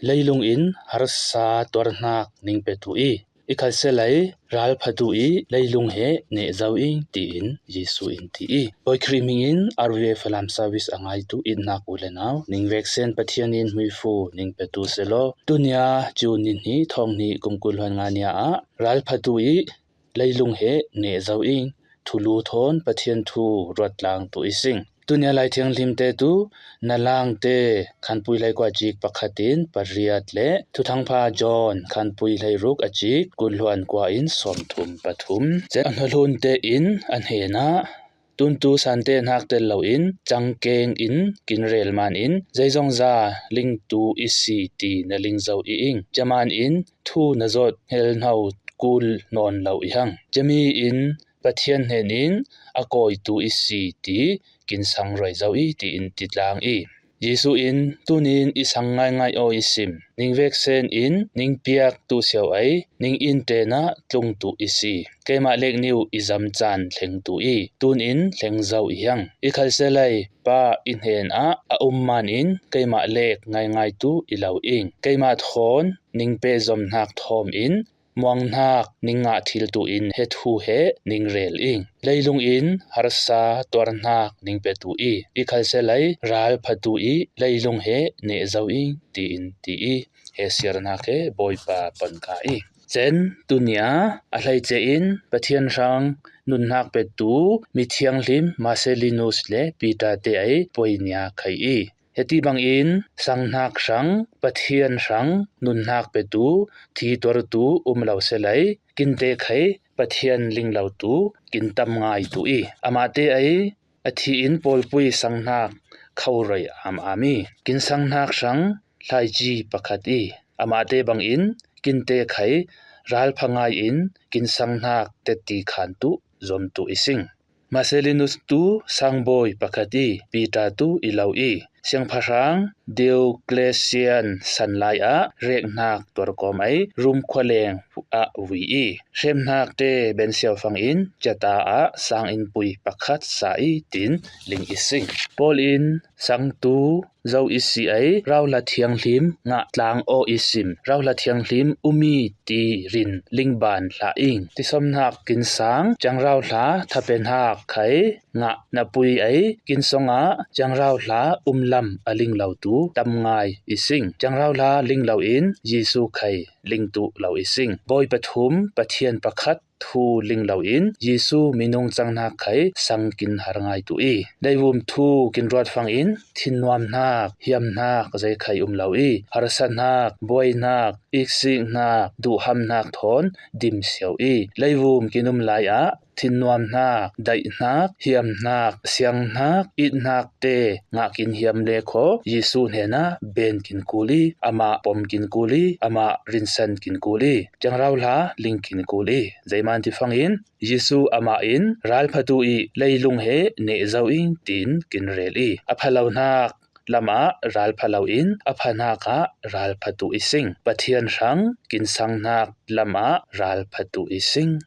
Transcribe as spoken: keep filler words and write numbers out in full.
leilung in harsa tuarhnak ning petu i, i khalselai ralphatu i leilung he neh zo ing, tiin Jesu in ti i. Bawi Khrih hmingin R V A Falam service a ngaitu itnak u le nau, ning veksen Pathian in hmuifu ning petu selaw, tunia June ni hnih, thawng hnih kum kul hluan nga nia ah ralphatu i leilung he neh zo ing, thulu thawn Pathian thu ruat tlang tu i sing. Tunia Lai Thianghlim te tu, Nalangte khanpui hlei kua cik pakhat in pariat le Thuthangpha John khanpui hlei ruk a cik kul hluan kua in sawmthum pathum. Cen a hnahlun te in a hnenah, tuntu sante hnak tel loin cangkeng in kin rel man in, zeizongza lingtu i si ti na ling zo i ing. Caman in thu na zawt hngelhno kul nawn lo i hang. Cami in Pathian hnen in a kawitu i si ti kin sang roi zo i, tiin ti tlang i. Jesu in, tunin i sang ngaingai aw i sim. Ning veksen in ning piak tu siau ei, ning in tenah tlung tu i si. Keimah lek niu i zam caan thleng tu i, tun in thleng zo i hiang. I khalselai Pa i hnen ah a um man in keimah lek ngaingai tu i lo ing. Keimah thawn ning pe zom hnak thawm in muang hnak ning ngah thil tu in he thu he ning rel ing. Leilung in harsa tuar hnak ning petu i, i khalselai ralphatu i leilung he neh zo ing, tiin ti i, he siar hnak he Bawipa pon ka i. Cen, tunia a hleice in Pathian hrang nun hnak petu mithianghlim Marcellinus le Peter te ei poi nia khai i. Heti bangin sang hnak hrang, Pathian hrang nun hnak petu, thi tuartu um lo selai, kinte khai Pathian ling lo tu kin tam ngai tu i. Amah te ei a thi in pawlpui sang hnak kho roi am am i. Kin sang hnak hrang hlaici pakhat i. Amah te bangin kinte khai ralpha ngai in kin sang hnak tetti khan tu zom tu i sing. Marcellinus tu sangbawi pakhat i, Peter tu i lo i, siangpahrang Diocletian san lai ah rek hnak tuarkawm ei Rum khualeng ah vui i, hrem hnak te bensiau fang in cata ah sang in pui pakhat sa i, tin ling i sing. Paul in sangtu zo i si ei, rauhla thianghlim ngah tlang aw i sim, rauhla thianghlim um i ti rin lingban hlah ing. Tisomhnak kin sang, ciang rauhla thape hnak khai ngah na pui ei, kin song ah ciang rauhla um lam a ling lo tu tam ngai i sing. Ciang rauhla ling lo in Jesu khai ling tu lo i sing. Bawi pathum, Pathian pakhat thu ling lo in Jesu minung cang hnak khai sang kin har ngai tu i, leivum thu kin ruat fang in thinnuam hnak, hiam hnak zei khai um lo i, harsa hnak, buai hnak, iksik hnak, duhham hnak thawn dim siau i, leivum kin um lai ah thinnuam hnak, daih hnak, hiam hnak, siang hnak, it hnak te ngah kin hiam le khaw Jesu hnenah ben kin kul i, amah pom kin kul i, amah rinsan kin kul i, ciang rauhla ling kin kul i, zeiman ti fangin Jesu amah in ralphatu i leilung he neh zo ing, tin kin rel i, a pha lo hnak lam ah ralpha lo in a pha hnak ah ralphatu i sing. Pathian hrang kin sang hnak lam ah ralphatu i sing.